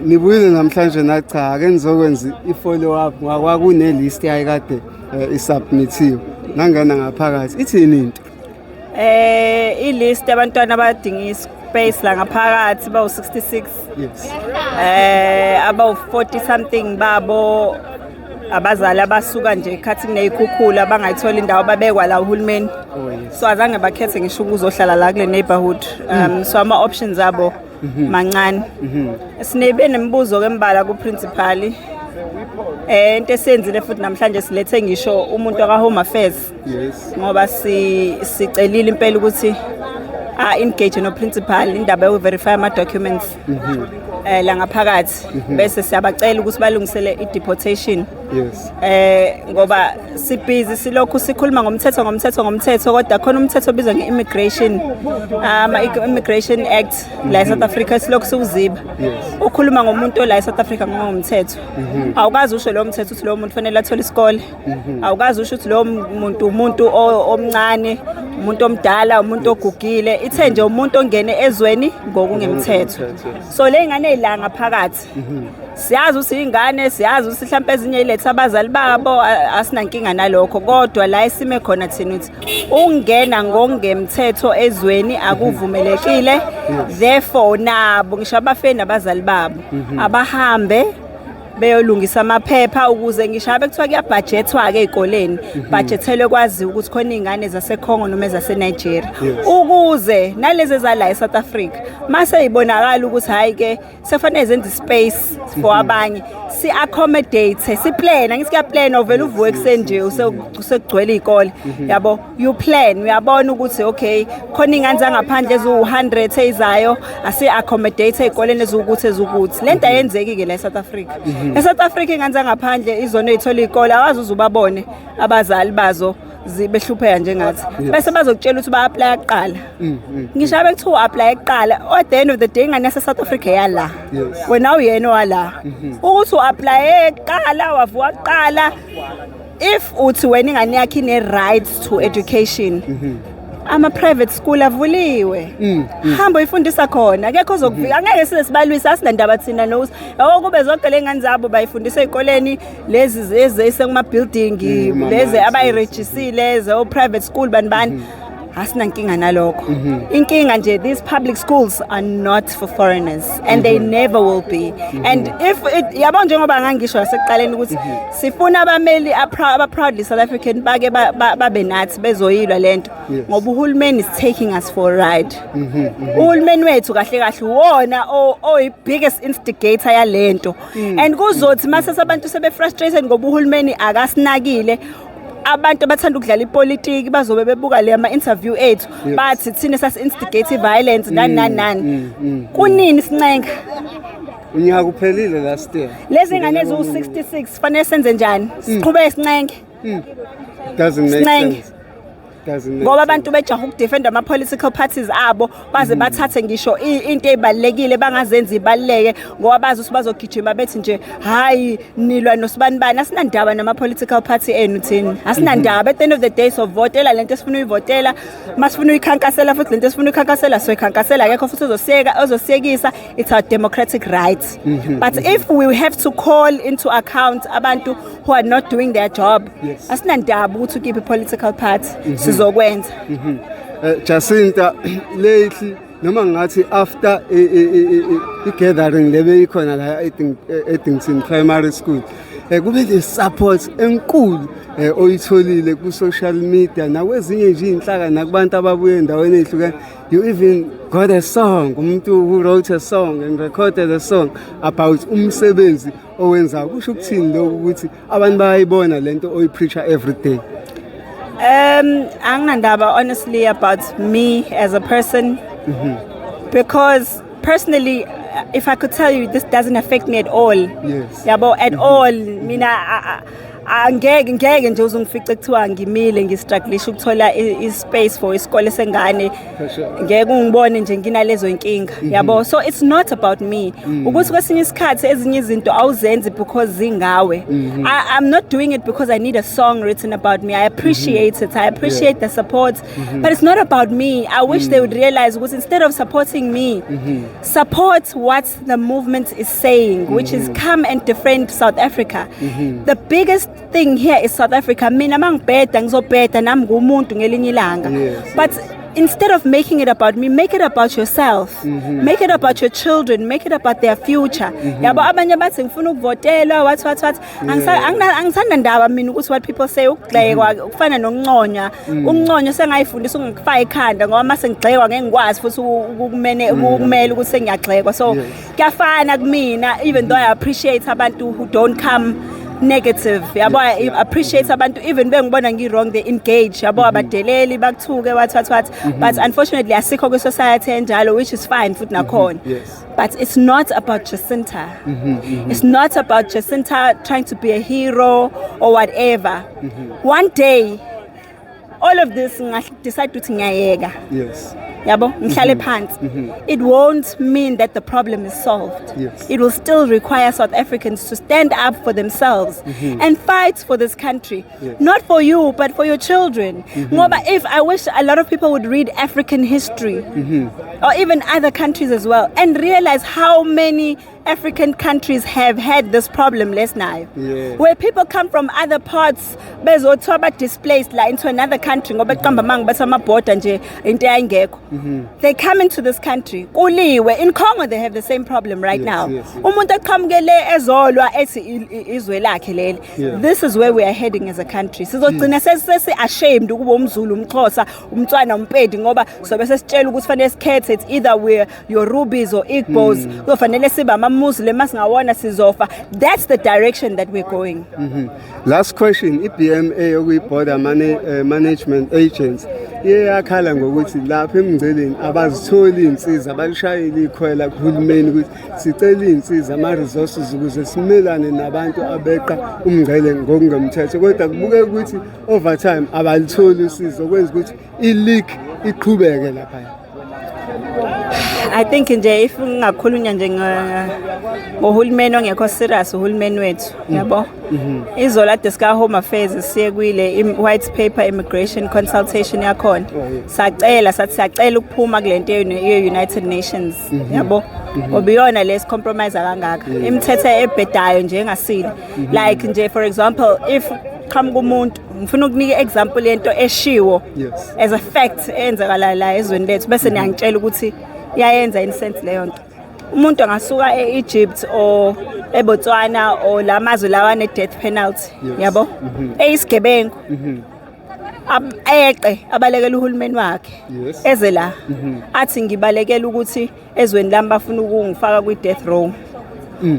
Nibuyile namhlanje na cha, ake nizokwenza i-follow up ngoba kwakune list yayikade isubmithiwe. Nangena ngaphakathi. Ithini into? I-list yabantwana abadinga ispace la ngaphakathi bawu-66. Abawu 40 something babo abazali abasuka nje ekhathi kuneyikhukhula, bangayithola indawo, babekwa la uhulumeni. So azange bakhethe ngisho ukuzohlala la kule neighborhood, so ama options abo mancane. Sinebe nemibuzo ke mbala ku principal. Into esenzile futhi namhlanje, silethe ngisho umuntu aka Home Affairs ngoba si sicelile impela ukuthi a engage no principal indaba yoku verify ama documents la ngaphakathi, bese siyabacela ukuthi balungisele i-deportation ngoba sibhizi silokhu sikhuluma ngomthetho, ngomthetho, ngomthetho, kodwa khona umthetho obizwa nge-immigration, ama-Immigration Act la e-South Africa, silokhu siwuziba. Ukhuluma ngomuntu ola e-South Africa ngomthetho. Awukazi usho lowo mthetho ukuthi lowo muntu fanele athole isikole. Awukazi usho ukuthi lowo muntu umuntu omncane, umuntu omdala, umuntu ogugile. Ithe nje umuntu ongene ezweni ngokungemthetho. So le ngane ey'la ngaphakathi, siyazi ukuthi iy'ngane, siyazi ukuthi mhlawumpe ezinye iletha abazali babo, asinankinga nalokho, kodwa la esime khona thina ukuthi ukungena ngokungemthetho ezweni akuvumelekile. Therefore nabo ngisho abafeni nabazali babo abahambe beyolungisa amaphepha, ukuze ngisho abe kuthiwa kuyabhajethwa-ke ey'koleni, bhajethelwe kwaziwa ukuthi khona iy'ngane zaseCongo noma ezaseNigeria, ukuze nalezi ezala e-South Africa mase y'bonakala ukuthi hhayi-ke sekufanele zenze ispace for abanye, si-accommodate, si-plan. Angithi kuya-plan, uvele uvuke ekuseni nje sekugcwele iy'kole, yabo. You plan, uyabona ukuthi okay, khona iy'ngane zangaphandle eziwu-100 eyizayo, asi-accommodate ey'koleni eziwukuthi eziwukuthi. Le nto ayenzeki-ke la e-South Africa. E-South Africa iy'ngane zangaphandle izona ey'thola iy'kole, awazi uze ubabone abazali bazo behlupheka njengathi, bese bazokutshela ukuthi ba-applya kuqala. Ngisho abe kuthiwa u-applye kuqala, at the end of the day ingane yase-South Africa yala. Wena uyena owala ukuthi u-applye kuqala, wavuka kuqala. If uthi wena ingane yakho ine-right to education, ama-private school avuliwe, hamba uyifundisa khona, akekho ozokufika. Angeke size sibalwise, asinandaba thina nokuthi yabo kube zonke le ngane zabo bayifundisa ey'koleni lezi ezisekuma-building lezi abayirejisile zo-private school, bani bani, asinankinga nalokho. Inkinga nje, these public schools are not for foreigners and they never will be. And if it, yabo, njengoba ngangisho nasekuqaleni ukuthi sifuna abameli aba-proudly South African bake babe nathi bezoyilwa lento, ngoba uhulumeni is taking us for a ride. Uhulumeni wethu kahle kahle uwona oyi-biggest instigator yalento, and kuzothi mase abantu sebe-frustrated ngoba uhulumeni akasinakile, abantu abathanda ukudlala ipolitiki bazobe bebuka le ama-interview ethu, bathi thina sasi-instigate i-violence, nani nani nani. Kunini sincenga? Unyaka uphelile last year. Lezi ngane eziwu-66 fanele senze njani? Siqhubeke sincenge? Doesn't make Sincenge. sense. Doesn't make Ngoba sense. abantu bejaha ukudefenda ama-political parties abo, baze bathathe ngisho into ey'balulekile bangazenzi ibaluleke, ngoba bazi ukuthi bazogijima bethi nje hhayi, nilwa nosibanibani. Asinandaba nama-political party enu thina, asinandaba. At the end of the day sovotela lento esifuna uyivotela, masifuna uyikhankasela futhi lento esifuna uyikhankasela soyikhankasela, akekho futhi ozosiyeka, ozosiyekisa. It's our democratic right. But if we have to call into account abantu who are not doing their job, asinandaba ukuthi ukiphi i-political party, sizokwenza. Jacinta, lately noma ngathi after i-gathering lebe ikhona la Addington Primary School, kube ne support enkulu oyitholile ku social media nakwezinye nje inhlaka nakubantu ababuye endaweni ezihlukene. You even got a song, umuntu who wrote a song and recorded a song about umsebenzi owenzayo. Kusho ukuthini lokhu ukuthi abantu bayayibona lento oyipreacher every day? Anginandaba honestly about me as a person, because personally, if I could tell you, this doesn't affect me at all. Yabo, at all. Mina, Angeke, ngeke nje uzungifice kuthiwa ngimile ngistrugglisha ukuthola i-space for isikole sengane. For sure. Ngeke ungibone nje nginalezo inkinga, yabo. So it's not about me, ukuthi kwesinye isikhathi ezinye izinto awuzenzi because zingawe. I'm not doing it because I need a song written about me. I appreciate it, I appreciate the support, but it's not about me. I wish they would realize ukuthi instead of supporting me, support what the movement is saying, which is come and defend South Africa. The biggest thing here is South Africa. Mina mangibheda, ngizobheda nami, ngumuntu ngelinye ilanga. But instead of making it about me, make it about yourself, make it about your children, make it about their future, yabo. Abanye bathi ngifuna ukuvotelwa, what what what. Angisanda ndaba mina ukuthi what people say. Ukugxekwa kufana nokunconywa. Ukunconywa sengayifundisa ungikufaka ekhanda, ngoba mase ngigxekwa ngeke ngikwazi futhi ukumela ukuthi sengiyagxekwa. So kuyafana kumina, even though I appreciate abantu who don't come negative, yabo. I appreciate abantu even bengibona ngi-wrong, they engage, yabo, abadeleli, bakuthuke, what what what. But unfortunately asikho kwi-society enjalo, which is fine futhi nakhona. But it's not about Jacinta. It's not about Jacinta trying to be a hero or whatever. One day all of this decide ukuthi ngiyayeka, yabo, ngihlale phansi, it won't mean that the problem is solved. It will still require South Africans to stand up for themselves and fight for this country, not for you but for your children, ngoba if I wish a lot of people would read African history or even other countries as well and realize how many African countries have had this problem lesinayo, where people come from other parts bezothiwa ba-displaced la into another country ngoba beqamba amanga, bathi amabhoda nje into eyayingekho. They come into this country, kuliwe. In Congo they have the same problem right now. Umuntu aqhamukele ezolwa ethi izwe lakhe leli. This is where we are heading as a country. Sizogcina sesi ashamed ukuba umZulu, umXhosa, umTswana, umpedi, ngoba sobe sesitshela ukuthi fanele sikhethe, it's either we're Yorubas or Igbos, kuzofanele sibe ama-Muslim, masingawona sizofa. That's the direction that we're going. Last question, i-BMA, okuyi-Border Management Agency, iye yakhala ngokuthi lapha emngceleni abazitholi iy'nsiza, balishayile ikhwela kuhulumeni ukuthi sicela iy'nsiza, ama-resources, ukuze simelane nabantu abeqa umngcele ngokungemthetho, kodwa kubukeka ukuthi over time abalitholi usizo, kwenza ukuthi i-leak iqhubeke laphaya. I think nje if ngingakhulunywa nje ngohulumeni ongekho serious, uhulumeni wethu, yabo. Izolo ade sika Home Affairs siye kwile white paper immigration consultation yakhona. Sacela, sathi siyacela ukuphuma kulento ye United Nations, yabo, ngoba iyona lesi compromise kangaka, imithetho ebhedayo nje engasile. Like nje, for example, if qhamuka umuntu, ngifuna ukunika example yento eshiwo as a fact eyenzakala la ezweni lethu, bese niyangitshela ukuthi iyayenza in sense leyo nto. Umuntu angasuka e-Egypt or eBotswana or la mazwe lawa ane-death penalty, yabo, eyisigebengu, eqe abalekela uhulumeni wakhe, eze la athi ngibalekela ukuthi ezweni lami bafuna ukungifaka kwi-death row.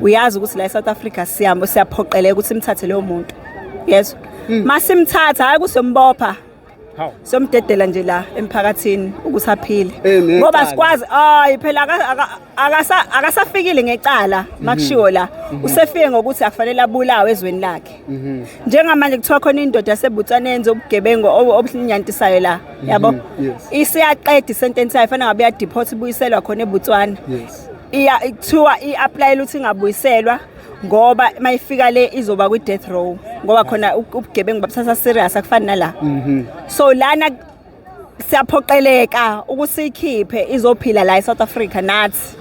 Uyazi ukuthi la e-South Africa siyaphoqeleka ukuthi simthathe leyo muntu, yes, masimthatha, hayi kusombopha, How? Somdedela nje la emphakathini ukuthi aphile. Enecala. Ngoba sikwazi, hayi phela, akasafikile ngecala. Makushiwo la usefike ngokuthi akufanele abulawe ezweni lakhe. Njengamanje kuthiwa khona indoda yaseBotswana yenze ubugebengu obunyantisayo la, yabo. Isiyaqeda isentence yayo, fanele ngabe iyadeport, ibuyiselwa khona eBotswana. Iya kuthiwa i-applyela ukuthi ingabuyiselwa ngoba mayifika le izoba kwi-death row, ngoba khona ubugebengu babuthatha serious, akufani nala. So lana siyaphoqeleka ukuthi siyikhiphe izophila la eSouth Africa nathi,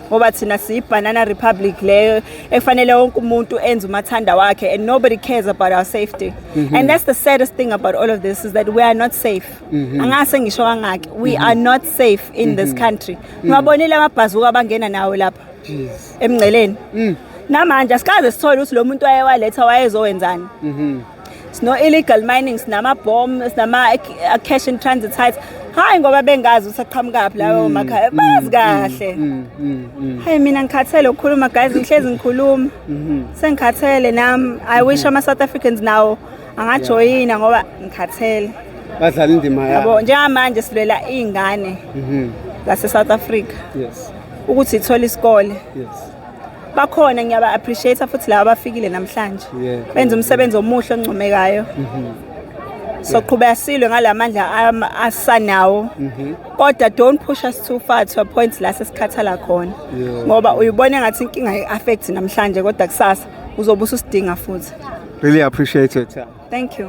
ngoba thina siyi-banana republic leyo efanele wonke umuntu enze umathanda wakhe and nobody cares about our safety. And that's the saddest thing about all of this, is that we are not safe. Angase ngisho kangaki, we are not safe in this country. Ngibabonile amabhazuka abangena nawo lapha Jeez. emngceleni. Namanje asikaze sithole ukuthi lo muntu wayewaletha wayezowenzani. Sino illegal mining, sinama bomb, sinama cash in transit sites. Hayi ngoba bengazi ukuthi aqhamukaphi lawo makhaya, bazi kahle. Hayi, mina ngikhathele ukukhuluma, guys, ngihlezi ngikhuluma, sengikhathele nami. I wish ama South Africans nawo angajoyina ngoba ngikhathele. Badlala indima yabo. yabo. Njengamanje silwela iy'ngane zase South Africa ukuthi ithole isikole. Bakhona, ngiyaba appreciate futhi laba abafikile namhlanje. Benza umsebenzi omuhle oncomekayo. So qhubeka silwe ngalamandla asanawo. Kodwa don't push us too far to a point la sesikhathala khona. Ngoba uyibona ngathi inkinga i-affect namhlanje, kodwa kusasa uzobe ususidinga futhi. Really appreciate your time. Thank you.